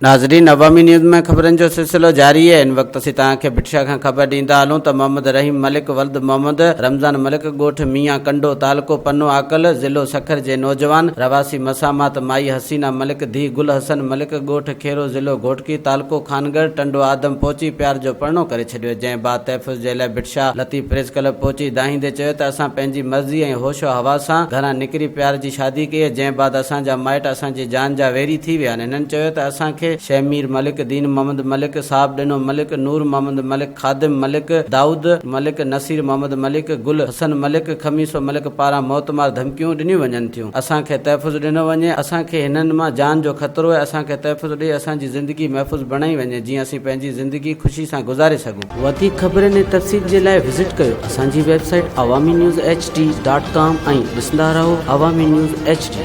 ناظرين عوامي نيوز ۾ خبرن جو سلسلو جاري آهي هن وقت اسين توهان کي ڀٽ شاهه کان خبر ڏيندا هلون ته محمد رحيم ملڪ ولد محمد رمضان ملڪ ڳوٺ ميان ڪنڊو تعلقو پنو عاقل ضلعو سکر جي نوجوان رهواسي مسامات مائي حسينه ملڪ ڌيء گل حسن ملڪ ڳوٺ کيرو ضلعو گهوٽڪي تعلقو خانڳڙهه ٽنڊو آدم پهچي پيار جو پرڻو ڪري ڇڏيو جنهن بعد تحفظ جي لاء ڀٽ شاهه لطيف پريس ڪلب پهچي دانهيندي چيو ته اسان پنهنجي مرضي ۽ هوش و حواس سان گهران نڪري پيار جي شادي ڪئي جنهن بعد اسان جا مائٽ اسان جي جان جا ويري ٿي ويا آهن. هنن چيو ته اسان کي شهمير ملڪ، دين محمد ملڪ، صاحب ڏنو ملڪ، نور محمد ملڪ، خادم ملڪ، دائود ملڪ، نصير محمد ملڪ، گل حسن ملڪ، خميسو ملڪ پاران موتمار ڌمڪيون ڏنيون وڃن ٿيون. اسان کي تحفظ ڏنو وڃي، اسان کي هنن مان جان جو خطرو آهي، اسان کي تحفظ ڏئي اسان جي زندگي محفوظ بڻائي وڃي جيئن اسين پنهنجي زندگي خوشي سان گذاري سگهون. وڌيڪ خبرن ۽ تفصيل جي لاء وزٽ ڪيو اسان جي website Awami news H D dot com ۽ ڏسندا رهو عوامي نيوز ايڇ ڊي.